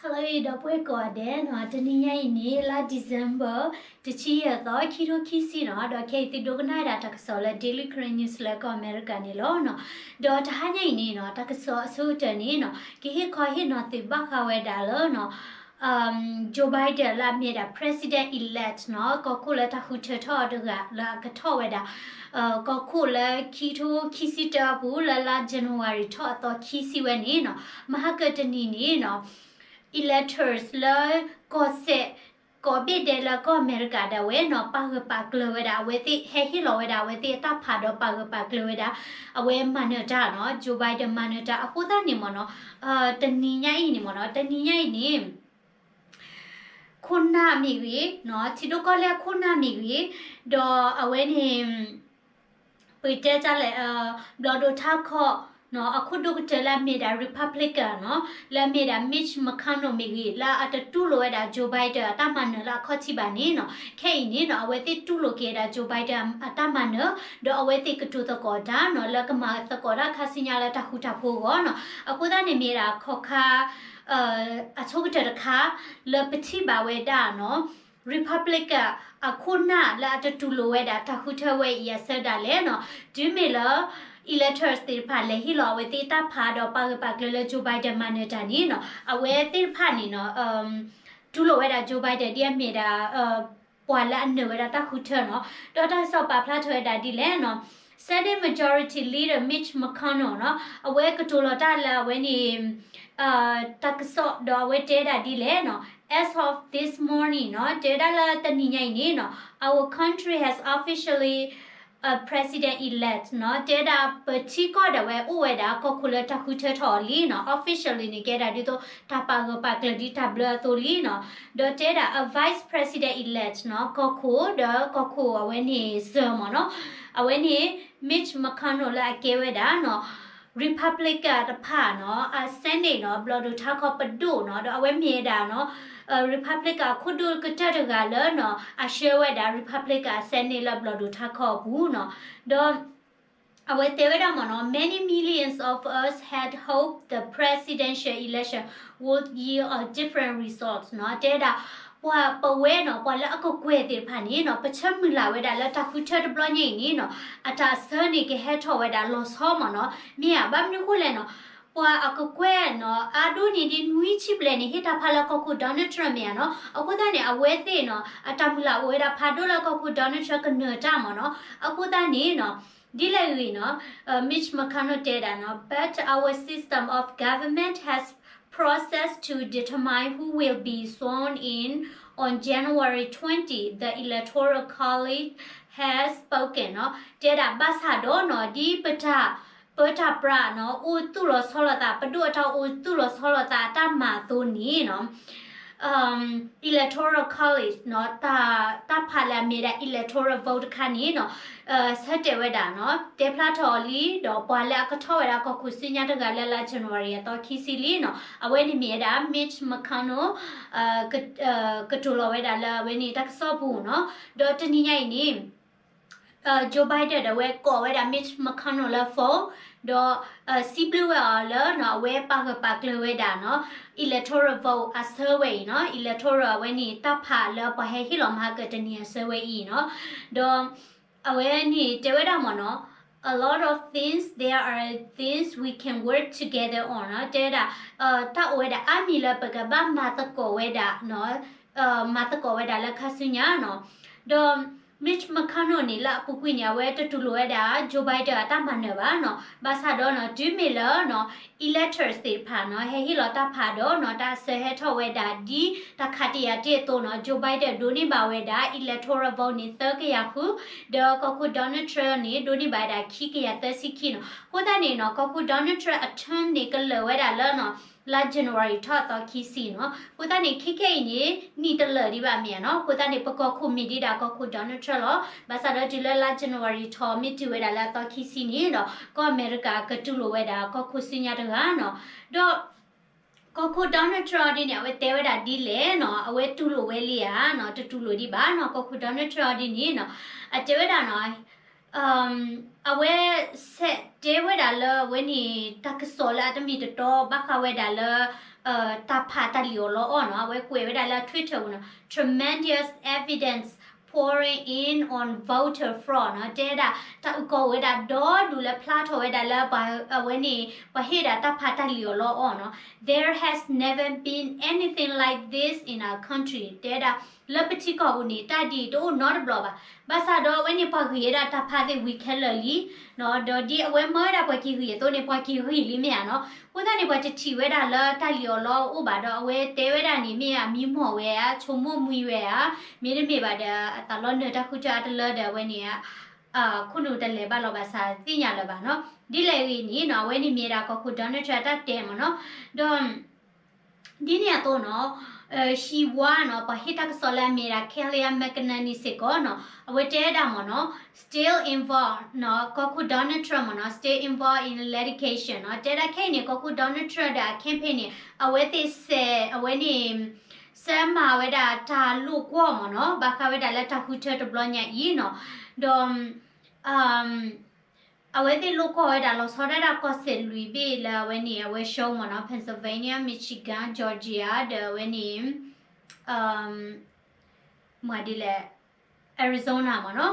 Hello ဒီပုၢ်ဝဲၢ်ကိးဂၤဒဲးနီၤ, တနံၤညါအံၤန့ၣ် လါ December တဆံယဲၢ်သီ ခံထိခံဆံနီၤ, ဒီးခဲအံၤသုဒိကနၣ်ဝဲဒၣ်တၢ်ကစီၣ်လၢ Daily Karen News လၢကီၢ်အမဲရကၤန့ၣ်လီၤနီၤ. ဒီးတဟါညါအံၤန့ၣ်နီၤ တၢ်ကစီၣ်အဆိကတၢၢ်န့ၣ်နီၤ ကဟ့ၣ်ခီဟ့ၣ်နီၤသုဘၣ်ဃးဝဲဒၣ်လၢနီၤ Joe Biden လၢအမ့ၢ်ဒၣ် President elect နီၤ, ကီၢ်ခိၣ်လၢတၢ်ဃုထၢထီၣ်အီၤတဂၤလၢအကထီၣ်ဝဲဒၣ် ကီၢ်ခိၣ်လၢခံထိခံဆံတၢအပူၤ လၢလါ January ထီၣ်အသီခံဆံဝဲန့ၣ်နီၤ, မဟါကတနံၤန့ၣ်နီၤ electors လၢကီၢ်စဲၣ် ကိးဘ့ၣ်ဒဲးလၢကီၢ်အမဲရကၤဒၣ်ဝဲနီၤ ပာ်ဂၢၢ်ပာ်ကျၢၤဝဲဒၣ် အဝဲသ့ၣ်ဟဲဟ့ၣ်လီၤဝဲဒၣ် အဝဲသ့ၣ်အတၢ်ဖးဒီးပာ်ဂၢၢ်ပာ်ကျၢၤဝဲဒၣ် အဝဲမၤနၢၤတၢ်နီၤ, Joe Biden မၤနၢၤတၢ်အဃိသတးန့ၣ်မ့ၢ်နီၤ တနံၤညါအံၤန့ၣ်မ့ၢ်နီၤ တနံၤညါအံၤန့ၣ် ခိၣ်နၢ်မ့ၢ်ဂ့ၤနီၤ, ထံဒိၣ်ကီၢ်လဲၢ်ခိၣ်နၢ်မ့ၢ်ဂ့ၤ, ဒီးအဝဲန့ၣ် ပတဲတၢ်လဲၣ် ဘျီၣ်ဒိၣ်ထါခီ အခိၣ်ဒိၣ်ကတၢၢ်လၢအမ့ၢ်ဒၣ် Republican နီၤ, လၢအမ့ၢ်ဒၣ် Mitch McConnell မ့ၢ်ဂ့ၤ လၢအတတူၢ်လိာ်ဝဲဒၣ် Joe Biden အတၢ်မၤနၢၤလၢအခီၣ်ထံးဘၣ်န့ၣ်နီၤ, ခဲအံၤန့ၣ်နီၤ အဝဲသ့ၣ်တူၢ်လိာ်က့ၤဝဲဒၣ် Joe Biden အတၢ်မၤနၢၤ, ဒီးအဝဲသ့ၣ်ကတိၤသကိးတၢ်နီၤ လၢကမၤသကိးတၢ်ခါဆူညါလၢတၢ်ဃူတၢ်ဖိးအဂီၢ်နီၤ, အဃိသတးန့ၣ်မ့ၢ်ဒၣ်ခီၣ်ခါ အဆိကတၢၢ်တခါ လၢပထံၣ်ဘၣ်ဝဲဒၣ်နီၤ Republican အခိၣ်နၢ်လၢအတတူၢ်လိာ်ဝဲဒၣ်တၢ်ဃုထၢဝဲအံၤအဆၢဒၣ်လဲာ်နီၤ, တုၤမ့ၢ်လၢ electors သ့ၣ်တဖၣ်လဲၤဟ့ၣ်လီၤအဝဲသ့ၣ်တၢ်ဖးဒီးပာ်ဂၢၢ်ပာ်ကျၢၤလၢ Joe Biden မၤနၢၤတၢ်န့ၣ်နီၤ, အဝဲသ့ၣ်တဖၣ်န့ၣ်နီၤ တူၢ်လိာ်ဝဲဒၣ် Joe Biden ဒ်အမ့ၢ်ဒၣ် ပှၤလၢအနၢၤဝဲဒၣ်တၢ်ဃုထၢနီၤ, ဒီးတၢ်ကစီၣ်ပာ်ဖျါထီၣ်ဝဲဒၣ်ဒ်လဲၣ်နီၤ, Senate Majority Leader Mitch McConnell နီၤ, အဝဲကတိၤလီၤတၢ်လၢအဝဲန့ၣ် တၢ်ကစီၣ်ဒီးအဝဲတဲဒၣ်ဒ်လဲၣ်နီၤ, as of this morning နီၤ, တဲဝဲဒၣ်လၢတနံၤညါအံၤန့ၣ်နီၤ, our country has officially a president elect နီၤ, တဲဝဲဒၣ်ပထံကီၢ်ဒၣ်ဝဲအိၣ်ဝဲဒၣ်ကီၢ်ခိၣ်လၢတၢ်ဃုထၢထီၣ်အီၤလံနီၤ, officially န့ၣ် ကဲဒၣ်ဒ်သိး တၢ်ပာ်ဂၢၢ်ပာ်ကျၢၤဒ်တၢ်ဘျၢအသိးလံနီၤ, ဒီးတဲဒၣ်အ vice president elect နီၤ, ကီၢ်ခိၣ်ဒီးကီၢ်ခိၣ်အဝဲန့ၣ်စၢၤမ့ၢ်နီၤ, အဝဲန့ၣ် Mitch McConnell လၢအကဲဝဲဒၣ်နီၤ Republican တဖၣ်နီၤ အ Senate နီၤ ဘျီၣ်ဒိၣ်ထါခီပဒိၣ်နီၤ, ဒီးအဝဲမ့ၢ်ဝဲဒၣ်နီၤ Republican အခိၣ်ဒိၣ်ကတၢၢ်တဂၤလၢနီၤ အဆှၢဝဲဒၣ် Republican အ Senate လၢဘျီၣ်ဒိၣ်ထါခီအပူၤနီၤ, ဒီး အဝဲတဲဝဲဒၣ်မ့ၢ်နီၤ, many millions of us had hoped the presidential election would yield a different result နီၤ, တဲဝဲဒၣ် ပှၤပဝဲနီၤ ပှၤလၢအကကွဲၢ်သ့ၣ်တဖၣ်န့ၣ်နီၤ ပဆၢမုၢ်လၢ်ဝဲဒၣ်လၢတၢ်ဃုထၢတဘျီညါအံၤန့ၣ်နီၤ အတၢ်ဆၢန့ၣ်ကဟဲထီၣ်ဝဲဒၣ်လီၤဆီမ့ၢ်နီၤ, မ့ၢ်ဧါ, ဘၣ်မနုၤအဃိလဲၣ်နီၤ, ပှၤအကကွဲၢ်နီၤ အါဒိၣ်န့ၢ်ဒံးနွံဆံဘျဲၣ်န့ၣ် ဟ့ၣ်တၢ်ဖးလၢကီၢ်ခိၣ် Donald Trump မ့ၢ်ဧါနီၤ, အဃိသတးန့ၣ် အဝဲသ့ၣ်နီၤ အတၢ်မုၢ်လၢ်အိၣ်ဝဲဒၣ်ဖးဒိၣ်လၢကီၢ်ခိၣ် Donald Trump ကနၢၤတၢ်မ့ၢ်နီၤ, အဃိသတးန့ၣ်နီၤ ဒ်လဲၣ်ဂ့ၤနီၤ Mitch McConnell တဲဒၣ်နီၤ, but our system of government has process to determine who will be sworn in on January twenty, the Electoral College has spoken နီၤ, တဲဒၣ်ဘၣ်ဆၣ်ဒီးနီၤ ဒ်ပတၢ်ပၢတၢ်ပြးနီၤ အိၣ်သူၣ်လီၤဆီလီၤသး ပဒိၣ်အတၢ်အိၣ်သူၣ်လီၤဆီလီၤသးအတၢ်မၤအသိးန့ၣ်နီၤ Electoral College နီၤ တၢ်ဖးလၢအမ့ၢ်ဒၣ် electoral vote တခါန့ၣ်နီၤ ဆၢတဲာ်ဝဲဒၣ်နီၤ တဲဖျါထီၣ်အီၤလံ ဒီးပှၤလၢအကထီၣ်ဝဲဒၣ်ကီၢ်ခိၣ်ဆူညါတဂၤလၢလါ January အသီခံဆံလံနီၤ အဝဲန့ၣ်မ့ၢ်ဝဲဒၣ် Mitch McConnell ကတိၤလီၤဝဲဒၣ်လၢအဝဲန့ၣ်တၢ်ကစီၣ်ပူၤနီၤ ဒီးတနံၤညါအံၤန့ၣ် Joe Biden ဒီးအဝဲကိးဝဲဒၣ် Mitch McConnell လၢ phone ဒီးစံးဘျုးဝဲအီၤလၢနီၤ အဝဲပာ်ဂၢၢ်ပာ်ကျၢၤဝဲဒၣ်နီၤ electoral vote အဆၢဝဲအံၤနီၤ electoral အဝဲန့ၣ် တၢ်ဖးလၢပှၤဟဲဟ့ၣ်လီၤမၤကတနံၤအဆၢဝဲအံၤနီၤ ဒီးအဝဲန့ၣ်တဲဝဲဒၣ်မ့ၢ်နီၤ a lot of things, there are things we can work together on နီၤ တဲဝဲဒၣ် တၢ်အိၣ်ဝဲဒၣ်အါမံၤလၢပကဘၣ်မၤသကိးဝဲဒၣ် မၤသကိးဝဲဒၣ်လၢခါဆူညါနီၤ ဒီး Mitch McConnell န့ၣ် လၢအပူၤကွံာ်န့ၣ် အဝဲတတူၢ်လိာ်ဝဲဒၣ် Joe Biden အတၢ်မၤနၢၤဘၣ်နီၤ ဘၣ်ဆၣ်ဒီးနီၤ တုၤမ့ၢ်လၢနီၤ electors သ့ၣ်တဖၣ်နီၤ ဟဲဟ့ၣ်လီၤတၢ်ဖးဒီးနီၤ တၢ်ဆၢဟဲထီၣ်ဝဲဒၣ်ဒ်တၢ်ခးတယာ်တ့ၢ်အသိးနီၤ Joe Biden ဒိးန့ၢ်ဘၣ်ဝဲဒၣ် electoral vote န့ၣ် သၢကယၤဃု ဒီးကီၢ်ခိၣ် Donald Trump န့ၣ် ဒိးန့ၢ်ဘၣ်ဝဲဒၣ် ခံကယၤသၢဆံခံနီၤ အဃိသတးန့ၣ်နီၤ ကီၢ်ခိၣ် Donald Trump အ term န့ၣ် ကလၢာ်ဝဲဒၣ်လၢနီၤ လါ January ထီၣ်အသီခံဆံနီၤ အဃိသတးန့ၣ် ခဲခဲအံၤန့ၣ် နံၣ်တလၢာ်ဒံးဘၣ်မ့ၢ်ဧါနီၤ အဃိသတးန့ၣ် ပကီၢ်ခိၣ်မ့ၢ်ဒံးဒၣ်ကီၢ်ခိၣ် Donald Trump လီၤ ဘၣ်ဆၣ်ဒီးတုၤလၢလါ January ထီၣ်မ့ၢ်တုၤဝဲဒၣ်လၢအသီခံဆံန့ၣ်ဒီး ကီၢ်အမဲရကၤကတူၢ်လိာ်ဝဲဒၣ်ကီၢ်ခိၣ်ဆူညါတဂၤနီၤ ဒီး ကီၢ်ခိၣ် Donald Trump ဒ်န့ၣ် အဝဲတဲဝဲဒၣ်ဒ်လဲၣ်နီၤ အဝဲတူၢ်လိာ်ဝဲလံဧါနီၤ တတူၢ်လိာ်ဒံးဘၣ်နီၤ ကီၢ်ခိၣ် Donald Trump ဒ်န့ၣ်နီၤ အတဲဝဲဒၣ်နီၤ အဝဲ စဲးတဲဝဲဒၣ်လၢအဝဲန့ၣ် တၢ်ကစီၣ်လၢအတမ့ၢ်တတီ ဘၣ်ဃးဝဲဒၣ်လၢ တၢ်ဖးတၢ်လံၣ်အီၣ်လီအီၣ်နီၤ, အဝဲကွဲးဝဲဒၣ်လၢ Twitter ပူၤနီၤ, tremendous evidence pouring in on voter fraud နီၤ, တဲဒၣ် တၢ်အုၣ်ကီၤအိၣ်ဝဲဒၣ်ဒီဒူၣ်လၢဖျါထီၣ်ဝဲဒၣ်လၢပှၤအဝဲန့ၣ် ပှၤဟ့ၣ်ဒၣ်တၢ်ဖးတၢ်လံၣ်အီၣ်လီအီၣ်နီၤ, there has never been anything like this in our country တဲဒၣ် လၢပထံကီၢ်ပူၤန့ၣ် တၢ်ဒ်အံၤတအိၣ်နီတဘျီဘၣ်. ဘၣ်ဆၣ်ဒီးအဝဲန့ၣ်ပှၤဂံၢ်ဝဲဒၣ်တၢ်ဖးသ့ၣ်ဝံၤခဲလၢာ်လံ, ဒီးဒ်အဝဲမၢဝဲဒၣ်ပှၤက့ၤဂံၢ်အသိးန့ၣ် ပှၤက့ၤဂံၢ်လံမ့ၢ်ဧါနီၤ, အဃိသတးန့ၣ် ပှၤတထံၣ်ဝဲဒၣ်လၢတၢ်လံၣ်အီၣ်လီအီၣ်အိၣ်ဘၣ်ဒီး အဝဲတဲဝဲဒၣ်န့ၣ်မ့ၢ်အမံမီၢ်ဝဲဧါ, ဆိကမိၣ်မှံဝဲဧါ, မ့တမ့ၢ်ဘၣ်ဒီး အသးလီနၢၤတၢ်ဃုထၢအါတလၢဒီးအဝဲန့ၣ် ခိၣ်နူာ်တလဲၤဘၣ်လီၤဘၣ်ဆၣ်သ့ၣ်ညါလၢၤဘၣ်နီၤ, ဒ်လဲၣ်ဂ့ၤန့ၣ်နီၤ အဝဲန့ၣ်မ့ၢ်ဒၣ်ကီၢ်ခိၣ် Donald Trump အတၢ်တဲမ့ၢ်နီၤ, ဒီး ဒ်န့ၣ်အသိးနီၤ, ဟံဝါနီၤ ပှၤဟ့ၣ်တၢ်ကစီၣ်လၢအမ့ၢ်ဒၣ် Kayleigh McEnany စ့ၢ်ကီးနီၤ အဝဲတဲဒၣ်မ့ၢ်နီၤ still involved နီၤ ကီၢ်ခိၣ် Donald Trump မ့ၢ်နီၤ still involved in litigation နီၤ, တဲဒၣ်ခဲအံၤန့ၣ် ကီၢ်ခိၣ် Donald Trump ဒီးအ campaign န့ၣ် အဝဲသ့ၣ်စဲး အဝဲန့ၣ် စဲးမၤဝဲဒၣ်တၢ်လိာ်ကွီၢ်မ့ၢ်နီၤ ဘၣ်ဃးဝဲဒၣ်လၢတၢ်ဃုထၢတဘျီညါအံၤနီၤ, ဒီး အဝဲသ့ၣ်လိာ်ကွီၢ်ဝဲဒၣ်လီၤဆီဒၣ်တၢ်ကီၢ်စဲးလွံၢ်ဘ့ၣ်လၢအဝဲန့ၣ် အဝဲ show မ့ၢ်နီၤ Pennsylvania, Michigan, Georgia ဒီးအဝဲန့ၣ် မၤဒ်လဲၣ် Arizona မ့ၢ်နီၤ,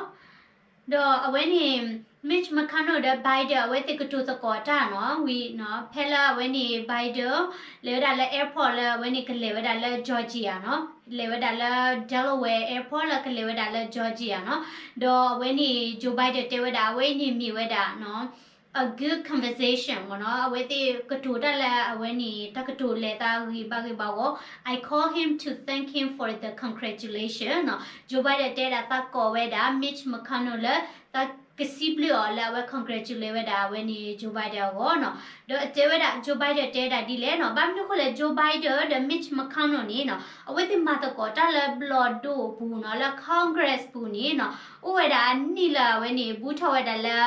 ဒီးအဝဲန့ၣ် Mitch McConnell ဒီး Biden အဝဲသ့ၣ်ကတိၤသကိးတၢ်နီၤ ဝံၤနီၤ ဖဲလၢအဝဲန့ၣ် Biden လဲၤဝဲဒၣ်လၢ airport လၢအဝဲန့ၣ်ကလဲၤဝဲဒၣ်လၢ Georgia နီၤ လဲၤဝဲဒၣ်လၢ Delaware airport လၢကလဲၤဝဲဒၣ်လၢ Georgia နီၤ, ဒီးအဝဲန့ၣ် Joe Biden တဲဝဲဒၣ် အဝဲအံၤန့ၣ်မ့ၢ်ဝဲဒၣ်နီၤ a good conversation မ့ၢ်နီၤ, အဝဲသ့ၣ်ကတိၤတၢ်လၢအဝဲန့ၣ် တၢ်ကတိၤလဲၤသးဂ့ၤဘၣ်ဂ့ၤဘၣ်ဂီၢ်, I call him to thank him for the congratulation နီၤ, Joe Biden တဲဒၣ်သးကိးဝဲဒၣ် Mitch McConnell လၢ သးကစံးဘျုးအီၤလၢအဝဲ congratulate ဝဲဒၣ်အဝဲန့ၣ် Joe Biden အဂီၢ်နီၤ, ဒီးအတဲဝဲဒၣ် Joe Biden တဲဒၣ်ဒ်လဲၣ်နီၤ, ဘၣ်မနုၤအဃိလဲၣ် Joe Biden ဒီး Mitch McConnell န့ၣ်နီၤ အဝဲသ့ၣ်မၤသကိးတၢ်လၢဘျီၣ်ဒိၣ်အပူၤနီၤ လၢ Congress ပူၤန့ၣ်နီၤ အိၣ်ဝဲဒၣ်အနံၣ်လၢအဝဲန့ၣ် ဘူးထီၣ်ဝဲဒၣ်လၢ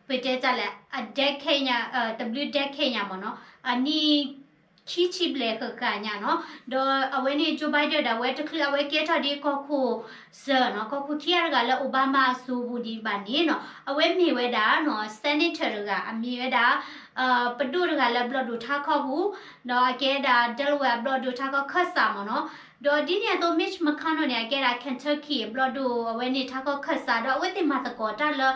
ပတဲတၢ်လဲၣ် အ decade ညါ တဘျုး decade ညါမ့ၢ်နီၤ အနံၣ်ခံဆံဘျဲၣ်ဃၣ်ဃၣ်ညါနီၤ, ဒီးအဝဲန့ၣ် Joe Biden ဒီးအဝဲတချုးအဝဲကဲထီၣ်ဒ်ကီၢ်ခိၣ်စၢၤနီၤ ကီၢ်ခိၣ်ခံဂၤတဂၤလၢ Obama အစိၤပူၤဒံးဘၣ်န့ၣ်နီၤ အဝဲမ့ၢ်ဝဲဒၣ်နီၤ senator တဂၤ အမ့ၢ်ဝဲဒၣ် ပဒိၣ်တဂၤလၢဘျီၣ်ဒိၣ်ထးခီပူၤ, ဒီးအကဲဒၣ် Delaware အဘျီၣ်ဒိၣ်ထးခီခၢၣ်စးမ့ၢ်နီၤ, ဒီးဒ်န့ၣ်အသိး Mitch McConnell န့ၣ် အကဲဒၣ် Kentucky အဘျီၣ်ဒိၣ်အဝဲန့ၣ်ထးခီခၢၣ်စး ဒီးအဝဲသ့ၣ်မၤသကိးတၢ်လၢ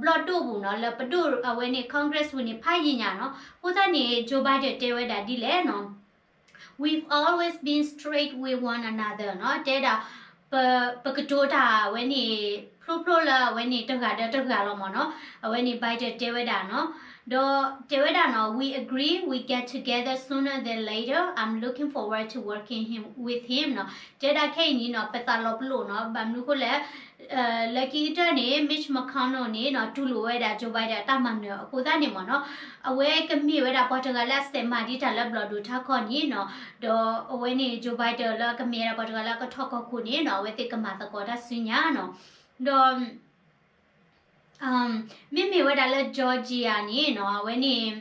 ဘျီၣ်ဒိၣ်ပူၤနီၤ လၢပဒိၣ်အဝဲန့ၣ် Congress ပူၤန့ၣ် ဖးယံာ်ညါနီၤ, အဃိသတးန့ၣ် Joe Biden တဲဝဲဒၣ်ဒ်လဲၣ်နီၤ We've always been straight with one another နီၤ, တဲဒၣ် ပ ပကတိၤတၢ်ဝဲန့ၣ် ဖျိဖျိလၢအဝဲန့ၣ်တဂၤဒီးတဂၤလီၤမ့ၢ်နီၤ, အဝဲန့ၣ် Biden တဲဝဲဒၣ်နီၤ, ဒီးတဲဝဲဒၣ်နီၤ we agree we get together sooner than later, I'm looking forward to working him with him နီၤ, တဲဒၣ်ခဲအံၤန့ၣ်နီၤ ပသးလီၤပလိာ်နီၤ, ဘၣ်မနုၤအဃိလဲၣ် လၢခံကတၢၢ်န့ၣ် Mitch McConnell န့ၣ်နီၤ တူၢ်လိာ်ဝဲဒၣ် Joe Biden အတၢ်မၤနၢၤအဃိသတးန့ၣ်မ့ၢ်နီၤ, အဝဲကမ့ၢ်ဝဲဒၣ်ပှၤတဂၤလၢအစဲးမၤဒံးတၢ်လၢဘျီၣ်ဒိၣ်ထးခီန့ၣ်နီၤ, ဒီးအဝဲန့ၣ် Joe Biden လၢကမ့ၢ်ဝဲဒၣ်ပှၤတဂၤလၢအကထီၣ်ကီၢ်ခိၣ်န့ၣ်နီၤ အဝဲသ့ၣ်ကမၤသကိးတၢ်ဆူညါနီၤ, ဒီး မ့မ့ၢ်ဝဲဒၣ်လၢ Georgia န့ၣ်နီၤ အဝဲန့ၣ်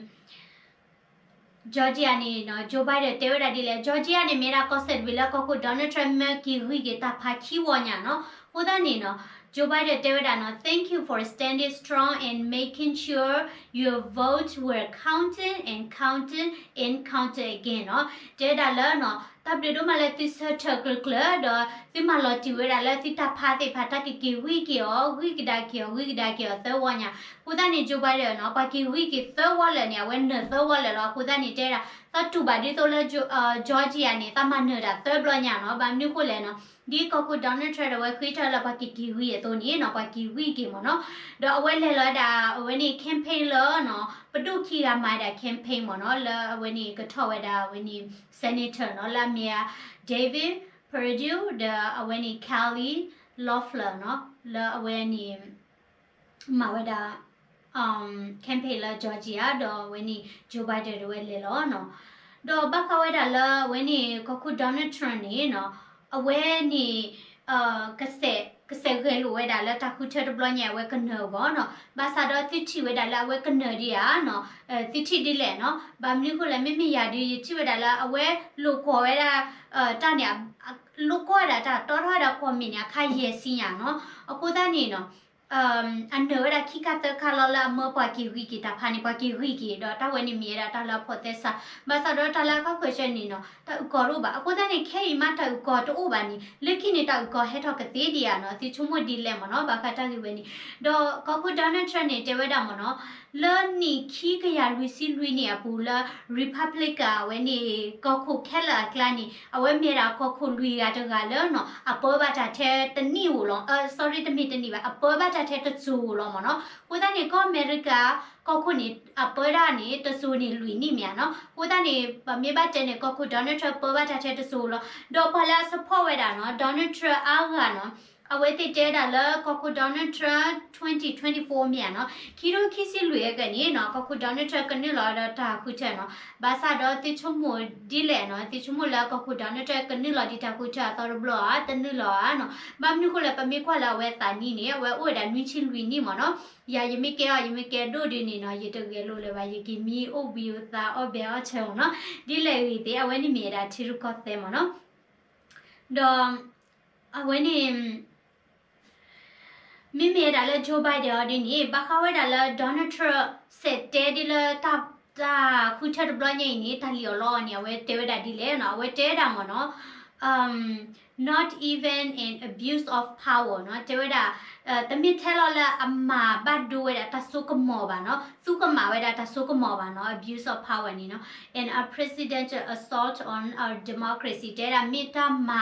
Georgia န့ၣ်နီၤ Joe Biden တဲဝဲဒၣ်ဒ်လဲၣ်, Georgia န့ၣ်မ့ၢ်ဒၣ်ကီၢ်စဲၣ်တဘ့ၣ်လၢကီၢ်ခိၣ် Donald Trump မၢက့ၤဂံၢ်က့ၤတၢ်ဖးခံဝီညါနီၤ, အဃိသတးန့ၣ်နီၤ Joe Biden တဲဝဲဒၣ်နီၤ thank you for standing strong and making sure your votes were counted and counted and counted again နီၤ, တဲဝဲဒၣ်လၢနီၤ တၢ်ဘျုးဒိၣ်မးလၢသုဆၢထၢၣ်ကျၢၤကျၢၤ ဒီးသုမၤလီၤတံၢ်ဝဲဒၣ်လၢသုတၢ်ဖးသ့ၣ်တဖၣ် တၢ်ကက့ၤဂံၢ်က့ၤအီၤ ဂံၢ်ကဒါက့ၤအီၤ ဂံၢ်ကဒါက့ၤအီၤသၢဝီညါ, အဃိသတးန့ၣ် Joe Biden နီၤ ပှၤက့ၤဂံၢ်က့ၤသၢဝီလၢာ်န့ၣ် အဝဲနၢၤသၢဝီလၢာ်လီၤ, အဃိသတးန့ၣ် တဲဒၣ် သးတူၢ်ဘၣ်ဒ်သိးလၢ Georgia န့ၣ် သးမၤနၢၤတၢ်သၢဘျီညါနီၤ, ဘၣ်မနုၤအဃိလဲၣ်နီၤ ဒ်ကီၢ်ခိၣ် Donald Trump ဒီးအဝဲဃ့ထီၣ်လၢပှၤကက့ၤဂံၢ်အသိးန့ၣ်နီၤ ပှၤက့ၤဂံၢ်က့ၤမ့ၢ်နီၤ, ဒီးအဝဲလဲၤလီၤဝဲဒၣ် အဝဲန့ၣ် campaign လၢနီၤ ပဒိၣ်ခံဂၤမၤဝဲဒၣ် campaign မ့ၢ်နီၤ လၢအဝဲန့ၣ်ကထီၣ်ဝဲဒၣ်အဝဲန့ၣ် senator နီၤ လၢအမ့ၢ် David Perdue ဒီးအဝဲန့ၣ် Kelly Loeffler နီၤ လၢအဝဲန့ၣ် မၤဝဲဒၣ် campaign လၢ Georgia ဒီးအဝဲန့ၣ် Joe Biden ဒီးဝဲလဲၤလီၤနီၤ, ဒီးဘၣ်ဃးဝဲဒၣ်လၢအဝဲန့ၣ် ကီၢ်ခိၣ် Donald Trump န့ၣ်နီၤ အဝဲန့ၣ် ကစဲး ကစဲးဂဲၤလိာ်ဝဲဒၣ်လၢတၢ်ဃုထၢတဘျီညါ အဝဲကနၢၤအဂီၢ်နီၤ, ဘၣ်ဆၣ်ဒီးသုထံၣ်ဝဲဒၣ်လၢအဝဲကနၢၤဒံးဧါနီၤ, သုထံၣ်ဒ်လဲၣ်နီၤ, ဘၣ်မနုၤအဃိလဲၣ် မ့မ့ၢ်ယၤဒုး ယထံၣ်ဝဲဒၣ်လၢအဝဲလိာ်ကွီၢ်ဝဲဒၣ် တၢ်န့ၣ် လိာ်ကွီၢ်ဝဲဒၣ်တၢ်တီထီၣ်ဝဲဒၣ်ကွီၢ်မ့ၢ်န့ၣ် အခါယဲၢ်ဆံညါနီၤ, အဃိသတးန့ၣ်နီၤ အနၢၤဝဲဒၣ်ခံခါသၢခါလီၤလၢအမၢပှၤက့ၤဂံၢ်က့ၤတၢ်ဖးန့ၣ် ပှၤက့ၤဂံၢ်က့ၤ ဒီးတၢ်ဝဲန့ၣ်မ့ၢ်ဝဲဒၣ်တၢ်လၢအဖိးသဲစး ဘၣ်ဆၣ်ဒီးတၢ်လၢအကီၢ်ခိၣ်ဆၢန့ၣ်နီၤ တၢ်အုၣ်ကီၤတအိၣ်ဘၣ်. အဃိသတးန့ၣ် ခဲအံၤမ့ၢ်တၢ်အုၣ်ကီၤတအိၣ်ဘၣ်န့ၣ် လၢခံန့ၣ်တၢ်အုၣ်ကီၤဟဲထီၣ်ကသ့ဒံးဧါနီၤ သုဆိကမိၣ်ဒ်လဲၣ်မ့ၢ်နီၤ ဘၣ်ဃးတၢ်ဂ့ၢ်ဝဲန့ၣ်. ဒီးကီၢ်ခိၣ် Donald Trump န့ၣ် တဲဝဲဒၣ်မ့ၢ်နီၤ လၢနံၣ်ခံကယၤလွံၢ်ဆံလွံၢ်နံၣ်အပူၤလၢ Republican အဝဲန့ၣ် ကီၢ်ခိၣ်ခဲလၢာ်အကျါန့ၣ် အဝဲမ့ၢ်ဒၣ်ကီၢ်ခိၣ်လွံၢ်ဂၤတဂၤလၢနီၤ အပၢဘၣ်တၢ်ထဲတနံၣ်ဧိၤလီၤ. အ sorry တမ့ၢ်တနံၣ်ဘၣ် အပၢဘၣ်တၢ်ထဲတစိၤဧိၤလီၤမ့ၢ်နီၤ. အဃိသတးန့ၣ် ကီၢ်အမဲရကၤ ကီၢ်ခိၣ်န့ၣ် အပၢဒၣ်န့ၣ် တစိၤန့ၣ်လွံၢ်နံၣ်မ့ၢ်ဧါနီၤ. အဃိသတးန့ၣ် ပမ့ၢ်ဘၣ်တဲန့ၣ် ကီၢ်ခိၣ် Donald Trump ပၢဘၣ်တၢ်ထဲတစိၤလီၤ. ဒီးပှၤလၢအ support ဝဲဒၣ်နီၤ Donald Trump အါဂၤနီၤ အဝဲသ့ၣ်တဲဒၣ်လၢကီၢ်ခိၣ် Donald Trump twenty twenty-four မ့ၢ်ဧါနီၤ ခံထိခံဆံလွံၢ်အကန့ၣ်နီၤ ကီၢ်ခိၣ် Donald Trump ကနုာ်လီၤဒီးတၢ်ဃုထၢနီၤ. ဘၣ်ဆၣ်ဒီးသုဆိကမိၣ်ဒ်လဲၣ်နီၤ သုဆိကမိၣ်လၢကီၢ်ခိၣ် Donald Trump ကနုာ်လီၤဒံးတၢ်ဃုထၢအသီတဘျီဧါ တနုာ်လီၤဧါနီၤ. ဘၣ်မနုၤဃိလဲၣ် ပမ့ၢ်ကွၢ်လၢအဝဲသးနံၣ်န့ၣ် အဝဲအိၣ်ဝဲဒၣ်နွံဆံလွံၢ်နံၣ်မ့ၢ်နီၤ. ယၤယမ့ၢ်ကဲအီၤ ယမ့ၢ်ကဲဒိၣ်ဒုးန့ၣ်နီၤ ယတဂဲၤလိာ်လၢၤဘၣ် ယကမံအိၣ်ဘှံးအိၣ်သါအီၣ်ဘဲအီၣ်ဆၢမ့ၢ်နီၤ. ဒ်လဲၣ်ဂ့ၤသ့ၣ် အဝဲန့ၣ်မ့ၢ်ဝဲဒၣ်ထံရူၢ်ကီၢ်သဲးမ့ၢ်နီၤ. ဒီး အဝဲန့ၣ် မ့မ့ၢ်ဝဲဒၣ်လၢ Joe Biden အီၤဒ်န့ၣ် ဘၣ်ဃးဝဲဒၣ်လၢ Donald Trump စဲးတဲဒ်လၢ တၢ်ဃုထၢတဘျီညါအံၤန့ၣ် တၢ်လံၣ်အီၣ်လီအီၤန့ၣ် အဝဲတဲဝဲဒၣ်ဒ်လဲၣ်နီၤ အဝဲတဲဝဲဒၣ်မ့ၢ်နီၤ not even an abuse of power နီၤ တဲဝဲဒၣ် တမ့ၢ်ထဲလီၤလၢအမၤဘၣ်ဒိဝဲဒၣ်တၢ်စိကမီၤဘၣ်နီၤ သူကမၤဝဲဒၣ်တၢ်စိကမီၤဘၣ်နီၤ abuse of power န့ၣ်နီၤ and a presidential assault on our democracy တဲဒၣ်မ့ၢ်တၢ်မၤ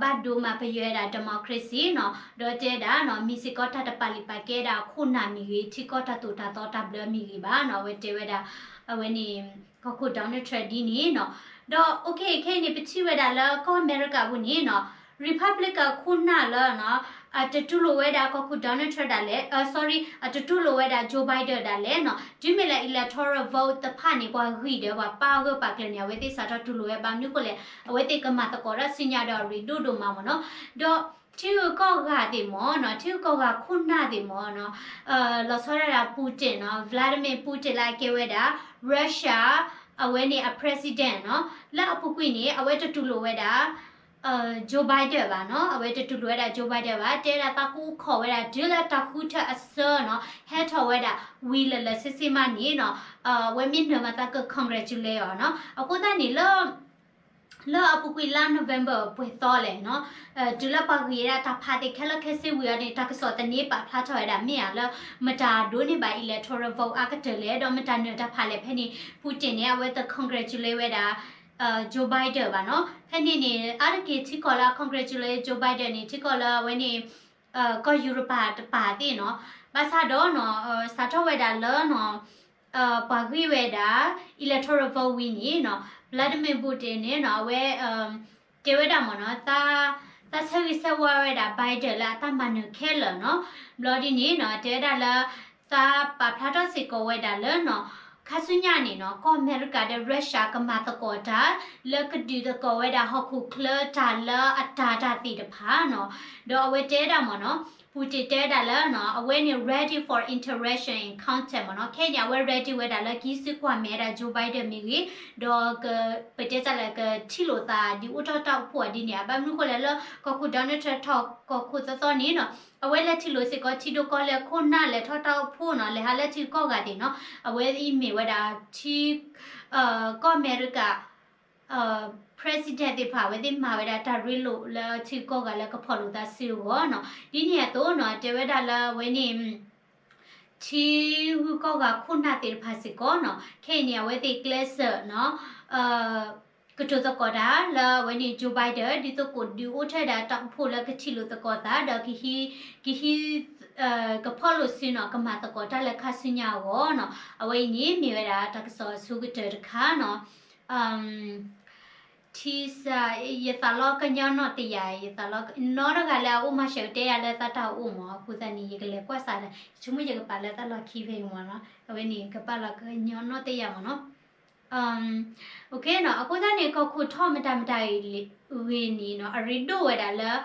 ဘၣ်ဒိမၤပယွဲဒၣ် democracy နီၤ ဒီးတဲဒၣ်နီၤ မ့ၢ်စ့ၢ်ကီးတၢ်တပာ်လုၢ်ပာ်ကဲဒၣ်ခိၣ်နၢ်မ့ၢ်ဂ့ၤ ထံကီၢ်တၢ်သိၣ်တၢ်သီတၢ်ဘျၢမ့ၢ်ဂ့ၤဘၣ်နီၤ အဝဲတဲဝဲဒၣ် အဝဲန့ၣ် ကီၢ်ခိၣ် Donald Trump ဒ်န့ၣ်နီၤ ဒီး okay ခဲအံၤန့ၣ် ပထံၣ်ဝဲဒၣ်လၢကီၢ်အမဲရကၤပူၤန့ၣ်နီၤ Republican ခိၣ်နၢ်လၢနီၤ အတတူၢ်လိာ်ဝဲဒၣ်ကီၢ်ခိၣ် Donald Trump ဒၣ်လဲာ် အ sorry အတတူၢ်လိာ်ဝဲဒၣ် Joe Biden ဒၣ်လဲာ်နီၤ တုၤမ့ၢ်လၢ electoral vote တဖၣ်န့ၣ် ပှၤဂံၢ်ဒီးပှၤပာ်ဂၢၢ်ပာ်ကျၢၤန့ၣ် အဝဲသ့ၣ်စးထီၣ်တူၢ်လိာ်ဝဲ ဘၣ်မနုၤဃိလဲၣ် အဝဲသ့ၣ်ကမၤသကိးတၢ်ဆူညါဒီးအရ့ဒိၣ်ဒိၣ်မးမ့ၢ်နီၤ ဒီးထံဂုၤကီၢ်ဂၤသ့ၣ်မ့ၢ်နီၤ ထံဂုၤကီၢ်ဂၤခိၣ်နၢ်သ့ၣ်မ့ၢ်နီၤ လီၤဆီဒၣ်တၢ် Putin နီၤ Vladimir Putin လၢအကဲဝဲဒၣ် Russia အဝဲန့ၣ်အ president နီၤ လၢအပူၤကွံာ်န့ၣ် အဝဲတတူၢ်လိာ်ဝဲဒၣ် Joe Biden ဘၣ်နီၤ အဝဲတတူၢ်လိာ်ဝဲဒၣ် Joe Biden ဘၣ် တဲဒၣ်သးကိးခိးဝဲဒၣ်တုၤလၢတၢ်ဃုထၢအဆၢနီၤ ဟဲထီၣ်ဝဲဒၣ် ဝံၤလၢာ်လၢာ်ဆ့ဆ့မးန့ၣ်နီၤ အဝဲမ့ၢ်နၢၤမၤသးက congratulate အီၤနီၤ အဃိသတးန့ၣ်လၢ လၢအပူၤကွံာ်လါ November ပှဲၤသီလဲၣ်နီၤ တုၤလၢပှၤဂံၢ်ဝဲဒၣ်တၢ်ဖးသ့ၣ်ခဲလၢာ်ခဲဆ့ဝံၤအီၤန့ၣ် တၢ်ကစီၣ်သန့ပာ်ဖျါထီၣ်ဝဲဒၣ်မ့ၢ်ဧါ လၢမတၤဒိးန့ၢ်ဘၣ် electoral vote အါကတၢၢ်လဲၣ် ဒီးမတၤနၢၤတၢ်ဖးလဲၣ် ဖဲန့ၣ် Putin န့ၣ် အဝဲသ့ၣ် congratulate ဝဲဒၣ် Joe Biden ဘၣ်နီၤ ဖဲန့ၣ်န့ၣ် အါတက့ၢ်ထံကီၢ်လၢအ congratulate Joe Biden န့ၣ် ထံကီၢ်လၢအဝဲန့ၣ် ကီၢ်ယူရပၤတပၤသ့ၣ်နီၤ ဘၣ်ဆၣ်ဒီးနီၤ စးထီၣ်ဝဲဒၣ်လၢနီၤ ပှၤဂံၢ်ဝဲဒၣ် electoral vote ဝံၤန့ၣ်နီၤ Vladimir Putin န့ၣ်နီၤ အဝဲ တဲဝဲဒၣ်မ့ၢ်နီၤ သးဆၢဂ့ၤဆၢဝါဝဲဒၣ် Biden လၢအတၢ်မၤနၢၤခဲလၢာ်နီၤ ဘျီဒ်န့ၣ်နီၤ တဲဝဲဒၣ်လၢ သးပာ်ဖျါထီၣ်စ့ၢ်ကီးဝဲဒၣ်လၢနီၤ ခါဆူညါန့ၣ်နီၤ ကီၢ်အမဲရကၤဒီး Russia ကမၤသကိးတၢ် လၢကဒုးသကိးဝဲဒၣ်ဟီၣ်ခိၣ်ချၢတၢ်လၢအတၢ်တၢ်သ့ၣ်တဖၣ်နီၤ ဒီးအဝဲတဲဝဲဒၣ်မ့ၢ်နီၤ Putin တဲဝဲဒၣ်လၢနီၤ အဝဲန့ၣ် ready for interaction and contact မ့ၢ်နီၤ ခဲအံၤန့ၣ် အဝဲ ready ဝဲဒၣ်လၢကဟံးစုကွၢ်မဲာ်ဝဲဒၣ် Joe Biden မ့ၢ်ဂ့ၤ ဒီးက ပတဲတၢ်လၢကထံၣ်လိာ်သး ဒုးအိၣ်ထီၣ်တၢ်အိၣ်ဖှိၣ်အီၤဒ်န့ၣ် ဘၣ်မနုၤဃိလဲၣ်လၢ ကီၢ်ခိၣ် Donald Trump ထီၣ်ကီၢ်ခိၣ်သီသီန့ၣ်နီၤ အဝဲလဲၤထံၣ်လိာ်စ့ၢ်ကီးထံဒိၣ်ကီၢ်လဲၢ်ခိၣ်နၢ် လဲၤထီၣ်တၢ်အိၣ်ဖှိၣ်နီၤ လဲၤဟးလၢထံကီၢ်ဂၤသ့ၣ်နီၤ အဝဲအံၤမ့ၢ်ဝဲဒၣ် ထံ ကီၢ်အမဲရကၤ president သ့ၣ်တဖၣ် အဝဲသ့ၣ်မၤဝဲဒၣ်တၢ်ရ့လိာ်လၢထံကီၢ်ဂၤလၢကဖီၣ်လိာ်သးစုအဂီၢ်နီၤ ဒ်န့ၣ်အသိးနီၤ တဲဝဲဒၣ်လၢအဝဲန့ၣ် ထံဂုၤကီၢ်ဂၤခိၣ်နၢ်သ့ၣ်တဖၣ်စ့ၢ်ကီးနီၤ ခဲအံၤန့ၣ် အဝဲသ့ၣ်ကျဲးစၢးနီၤ ကတိၤသကိးတၢ်လၢအဝဲန့ၣ် Joe Biden ဒ်သိးကဒုးအိၣ်ထီၣ်ဝဲဒၣ်တၢ်အိၣ်ဖှိၣ်လၢကထံၣ်လိာ်သကိးသး ဒီးကဟံး ကဟံး ကဖီၣ်လိာ်စုနီၤ ကမၤသကိးတၢ်လၢခါဆူညါအဂီၢ်နီၤ အဝဲအံၤန့ၣ်မ့ၢ်ဝဲဒၣ်တၢ်ကစီၣ်အဆိကတၢၢ်တခါနီၤ ထံစ ယသးလီကညီနီၢ်တယၢ် ယသးလီ နီတဂၤလၢအအိၣ်မၤစၢၤတဲယၤလၢသးတၢ်အိၣ်မး အဃိသတးန့ၣ် ယကလဲၤကွၢ်စးဒီး ယဆိကမိၣ်ယကပာ်လၢတၢ်လီၢ်ခံဖဲအံၤမးနီၤ အဝဲန့ၣ် ကပာ်လီၤကညီနီၢ်တယၢ်မးနီၤ okay နီၤ အဃိသတးန့ၣ် ကီၢ်ခိၣ်ထီၣ်မတၤမတၤဂ့ၤန့ၣ်နီၤ အရ့ဒိၣ်ဝဲဒၣ်လၢ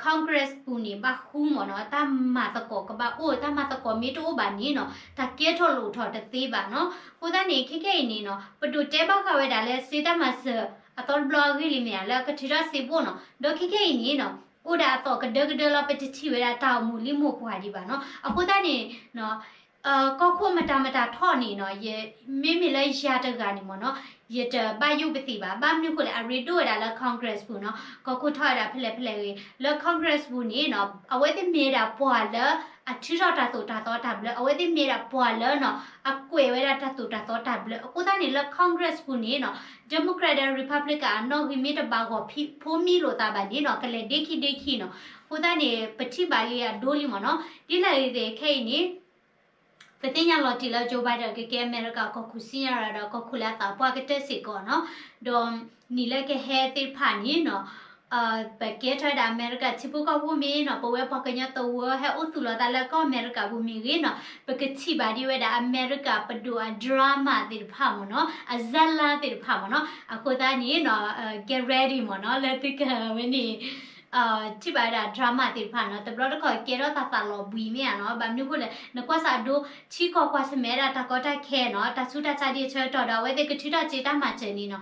Congress ပူၤန့ၣ် ဘၣ်ဃူမးနီၤ တၢ်မၤသကိးကဘၣ်အိၣ် တၢ်မၤသကိးမ့ၢ်တအိၣ်ဘၣ်န့ၣ်နီၤ တၢ်ကဲထီၣ်လိာ်ထီၣ်တသ့ဘၣ်နီၤ အဃိသတးန့ၣ် ခဲခဲအံၤန့ၣ်နီၤ ပဒိးတဲဘၣ်ဃးဝဲဒၣ်လၢစ့တၢ်မၤစၢၤ အသီတဘျီအဂ့ၢ်လံမ့ၢ်ဧါ လၢကထုးထီၣ်စ့ဘိၣ်နီၤ ဒီးခဲခဲအံၤန့ၣ်နီၤ အိၣ်ဒၣ်အသီၣ်ကဒၢကဒၢလီၤ ပတထံၣ်ဝဲဒၣ်တၢ်အိၣ်မူလံမိၢ်ပှၢ်ဒံးဘၣ်နီၤ. အဃိသတးန့ၣ် ကီၢ်ခိၣ်မတၤမတၤထီၣ်န့ၣ်နီၤ, မ့မ့ၢ်လၢယၤတဂၤန့ၣ်မ့ၢ်နီၤ, ယတဘၣ်ယိၣ်ပသံးဘၣ်. ဘၣ်မနုၤဃိလဲၣ်, အရ့ဒိၣ်ဝဲဒၣ်လၢ Congress ပူၤနီၤ, ကီၢ်ခိၣ်ထီၣ်ဝဲဒၣ်ဖဲလဲၣ်ဖဲလဲၣ်ဂ့ၤ, လၢ Congress ပူၤန့ၣ်နီၤ, အဝဲသ့ၣ်မ့ၢ်ဝဲဒၣ်ပှၤလၢ အထုးထီၣ်တၢ်သိၣ်တၢ်သီတၢ်ဘျၢ, အဝဲသ့ၣ်မ့ၢ်ဝဲဒၣ်ပှၤလၢနီၤ, အကွဲးဝဲဒၣ်တၢ်သိၣ်တၢ်သီတၢ်ဘျၢ. အဃိသတးန့ၣ် လၢ Congress ပူၤန့ၣ်နီၤ, Democrat ဒီး Republican အနီၣ်ဂံၢ်မ့ၢ်တဘၣ်ဂီၤဖိမံလိာ်သးဘၣ်န့ၣ်နီၤ, ကလဲၤဒ့ခံဒ့ခံနီၤ. အဃိသတးန့ၣ် ပထံၣ်ဘၣ်လံအဒိလံမ့ၢ်နီၤ. ဒ်လဲၣ်ဂ့ၤသ့ၣ်ခဲအံၤန့ၣ် ပသ့ၣ်ညါလီၤတံၢ်လၢ Joe Biden ကကဲအမဲရကၤကီၢ်ခိၣ်စံၣ်ညီၣ်ရၤဒီး ကီၢ်ခိၣ်လၢအသးပှၢ်ကတၢၢ်စ့ၢ်ကီးနီၤ, ဒီးနံၣ်လၢကဟဲသ့ၣ်တဖၣ်န့ၣ်နီၤ, ပကဲထီၣ်ဝဲဒၣ်အမဲရကၤထံဖိကီၢ်ဖိမ့ၢ်နီၤ, ပဝဲပှၤကညီသဝီဟဲအိၣ်သူၣ်လီၤသးလၢကီၢ်အမဲရကၤပူၤမ့ၢ်ဂ့ၤနီၤ, ပကထံၣ်ဘၣ်ဒံးဝဲဒၣ်အမဲရကၤပဒိၣ်အ drama သ့ၣ်တဖၣ်မ့ၢ်နီၤ, အ ဇာတ်လမ်း သ့ၣ်တဖၣ်မ့ၢ်နီၤ. အဃိသတးန့ၣ်နီၤ, get ready မ့ၢ်နီၤ, လၢသုကဝဲန့ၣ် ထံၣ်ဘၣ်ဝဲဒၣ် drama သ့ၣ်တဖၣ်နီၤ, တဘျီတခီၣ်ကဲထီၣ်တၢ်သးလီၤဘှံးမ့ၢ်ဧါနီၤ. ဘၣ်မနုၤအဃိလဲၣ်, နကွၢ်စၢ်အဒိ ထံကီၢ်ကွၢ်ဆၢၣ်မဲာ်ဝဲဒၣ်တၢ်ကီတၢ်ခဲနီၤ, တၢ်ဆူးတၢ်ဆါဒ်အဆၢကတီၢ်ဒီး အဝဲသ့ၣ်ကထုးထီၣ်စ့တၢ်မၤစၢၤန့ၣ်နီၤ,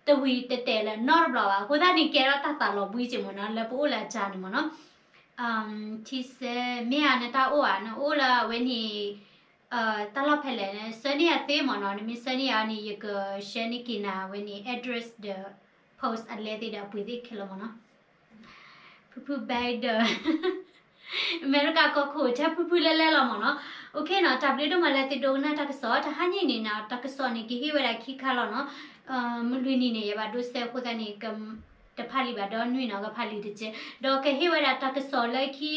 တဝံၤတတဲာ်လၢၤနီတဘျီဘၣ်. အဃိသတးန့ၣ် ကဲထီၣ်တၢ်သးလီၤဘှံးက့မ့ၢ်နီၤ, လၢပအိၣ်လၢအကါန့ၣ်မ့ၢ်နီၤ. ထံဆၢ မ့ၢ်ဧါ နတၢ်အိၣ်ဧါ, နအိၣ်လၢအဝဲန့ၣ် တၢ်လီၢ်ဖဲလဲၣ်, ဆှၢန့ၢ်ယၤသ့မ့ၢ်နီၤ, နမ့ၢ်ဆှၢန့ၢ်ယၤန့ၣ် ယက share န့ၢ်က့ၤနၤဝဲန့ၣ် address ဒီး post အလဲသ့ၣ်ဒီးအပှ့ၤသ့ၣ်ခဲလၢာ်မ့ၢ်နီၤ. ဖုဖု Biden အမဲရကၤကီၢ်ခိၣ် ထဲဖုဖုလဲလဲလီၤမ့ၢ်နီၤ. OK နီၤ, တၢ်ဘျုးဒိၣ်မးလၢသုဒိကနၣ်တၢ်ကစီၣ်, တဟါညါအံၤန့ၣ်နီၤ, တၢ်ကစီၣ်န့ၣ် ကဟ့ၣ်ဝဲဒၣ်ခံခါလီၤနီၤ. မုၢ်လွံၢ်နံၤန့ၣ် ယဘၣ်ဒိးစဲအဃိသတးန့ၣ် တဖးလံာ်ဘၣ်ဒီနွံနီၤ, ကဖးလံာ်တက့ၢ်. ဒီးကဟ့ၣ်ဝဲဒၣ်တၢ်ကစီၣ်လၢခံ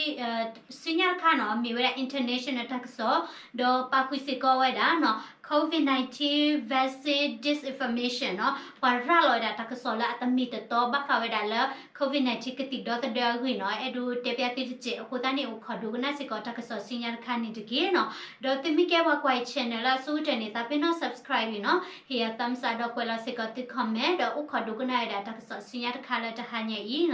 ဆူညါတခါနီၤ, မ့ၢ်ဝဲဒၣ် international တၢ်ကစီၣ်, ဒီးပာ်ဃုာ်စ့ၢ်ကီးဝဲဒၣ်နီၤ, COVID nineteen vaccine disinformation နီၤ, ပှၤရၤလီၤဝဲဒၣ်တၢ်ကစီၣ်လၢအတမ့ၢ်တတီဘၣ်ဃးဝဲဒၣ်လၢ COVID nineteen ကသံၣ်ဒီသဒၢအဂ့ၢ်နီၤ, အဲၣ်ဒိးတဲပျၢ်သုတစဲး. အဃိသတးန့ၣ် အိၣ်ခိးဒိကနၣ်စ့ၢ်ကီးတၢ်ကစီၣ်ဆူညါတခါန့ၣ်တက့ၢ်နီၤ. ဒီးသုမ့ၢ်ကဲပှၤကွၢ်အံၤ channel လၢအဆိကတၢၢ်န့ၣ် သးပ့ၤနီၣ် subscribe အံၤနီၤ, ဟ့ၣ်ယၤ thumbs up ဒီးကွဲးလီၤစ့ၢ်ကီးသု comment ဒီးအိၣ်ခိးဒိကနၣ်ဝဲဒၣ်တၢ်ကစီၣ်ဆူညါတခါလၢတဟါညါအံၤနီၤ.